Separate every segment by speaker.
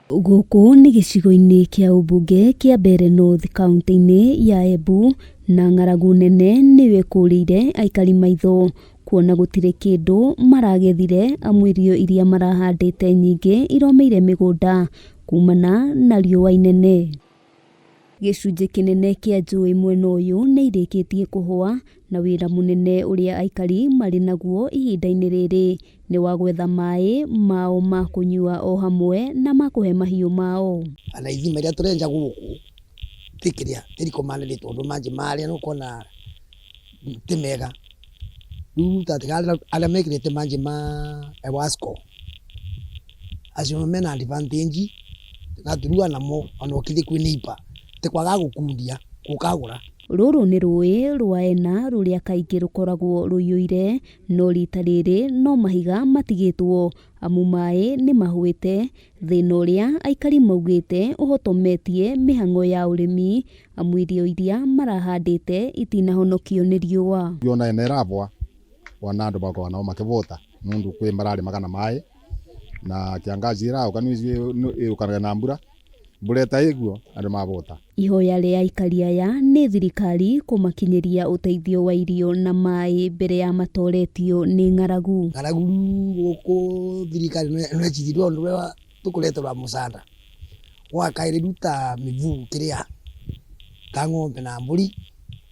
Speaker 1: Gũkũ nĩ gĩcigo-inĩ kĩa ũmbunge kĩa Mbeere North kaũntĩ-inĩ ya Embu na ng'aragu nene nĩyo ĩkũrĩire aikari maitho kuona gũtirĩ kĩndũ maragethire amu irio iria marahandĩte nyingĩ iromĩire mĩgũnda kumana na riũa inene. Gĩcunjĩ kĩnene kĩa njũĩ mwena ũyũ nĩ irĩkĩtie kũhũa na wĩra mũnene ũrĩa aikari marĩ naguo ihinda-inĩ rĩrĩ nĩ wa gwetha maĩ mao ma kũnyua o hamwe na ma kũhe mahiũ mao.
Speaker 2: Ona ithima iria tũrenja gũkũ ti kĩrĩa ti recommended tondũ manjĩ marĩa nĩ ũkuona ti mega. Rĩu ta tiga arĩa mekĩrĩte manjĩ ma Ewasco acio mena advantage gaturua namo ona ũkĩthiĩ kwĩ neighbour ti kwaga gũkundia gũkagũra.
Speaker 1: Rũrũ nĩ rũĩ rwa Ena rũrĩa kaingĩ rũkoragwo rũiyũire no rita rĩrĩ no mahiga matigĩtwo amu maĩ nĩ mahũĩte, thĩna ũrĩa aikari maugĩte ũhotometie mĩhang'o ya ũrĩmi amu irio iria marahandĩte itinahonokio nĩ riũa.
Speaker 3: Ona ena ĩrabwa ona andũ bakorwa nao makĩbũta nundu kwĩ mararĩmaga na maĩ na kiangazi ĩraũka nĩũĩ ĩũkanaga na mbura mbura ĩtarĩ ĩguo andũ mabũta.
Speaker 1: Ihoya rĩa aikari aya nĩ thirikari kũmakinyĩria ũteithio wa irio na maĩ mbere ya matoretio nĩ ng'aragu.
Speaker 2: Ng'aragu rĩu gũkũ thirikari no ĩchithirwe ũndũ ũrĩa tũkũreterwa mũcanda gwakaĩrĩ rĩu ta mĩbuu kĩrĩa ta ng'ombe na mbũri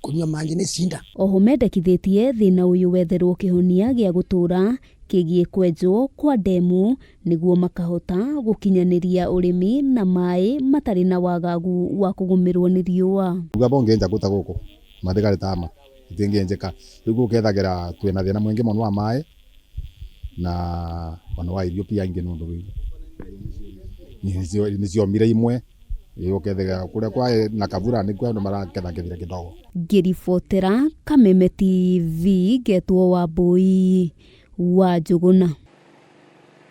Speaker 2: kũnyua manjĩ nĩ cinda.
Speaker 1: Oho mendekithĩtie thĩna ũyũ wetherwo kĩhonia gĩa gũtũra kĩgiĩ kwenjwo kwa ndemu nĩguo makahota gũkinyanĩria ũrĩmi na maĩ matarĩ na wagagu wa kũgũmĩrwo nĩ riũa.
Speaker 3: Uga bongenja kuta guku mathigari tama itingienjeka riu gukethagira twina thina mwingi muno wa mai na ona wa irio pia ingi nundu niciomire imwe ukethagira kuria kwa na kavura nikuo andu marakethakethire kidogo.
Speaker 1: Ngĩribotera Kameme TV ngetwo Wambui wa Njũgũna.